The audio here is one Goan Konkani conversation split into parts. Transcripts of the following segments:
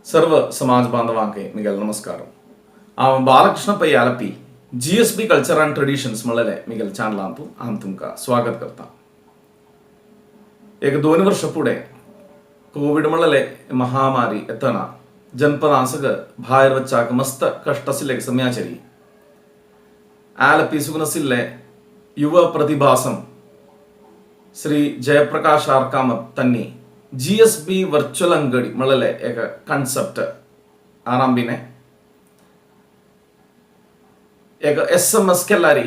सर्व समाज बांधवांक मिगेल नमस्कार. हांव Balakrishna Pai Alleppey, GSB culture and traditions म्हणलेले मिगेल चॅनलांतू हांव तुमकां स्वागत करता. एक 2 वर्ष फुडें कोविड म्हणलेले महामारी येतना जनपदांसग भायर वच्चाक मस्त कश्ट आशिल्ले समयाचेर आलपी सुगनसिल्ले युव प्रतिभासम श्री जयप्रकाश आर कामत तन्नी GSB virtual Angadi म्हणलेले एक कॉन्सेप्ट आरंभिने. एक SMS केल्यारी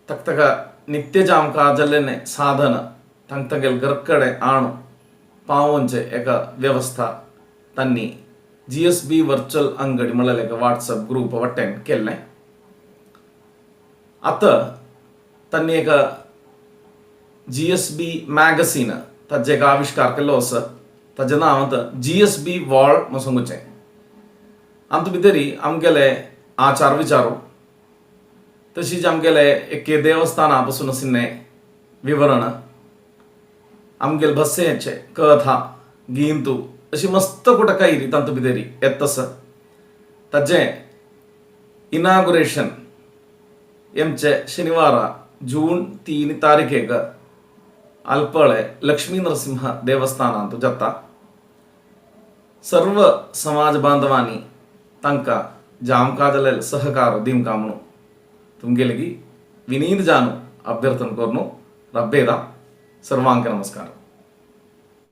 तक नित्य जामका जल्लेने साधन तंग घरकडे आणू पावोंचे एक व्यवस्था तन्नी GSB virtual Angadi म्हणलेले एक व्हॉट्सअप ग्रुप वट्टेन केल्लें. आतां तन्नी एक GSB magazine ताजें एक आविश्कार केल्लो आसा. ताजें नांव आतां GSB wall म्हूण सांगुचें. आमचे भितरी आमगेले आचार विचारो तशीच आमगेले एके देवस्थाना पसून आशिल्लें विवरण, आमगेले भस्सेचे कथा गींतू अशी मस्त कुठं कांय तांतू भितरी येत आसा. ताजें इनागुरेशन एमचे शनिवारा जून 3 तारीखेक अल्पळे लक्ष्मी नरसिंह देवस्थानांत जाता. सर्व समाज बांधवांनी तांकां जामका जाल्यार सहकार दिवंका म्हणून तुमगेले विनीत जानू अभ्यर्थन करून रब्बेदा. सर्वांक नमस्कार.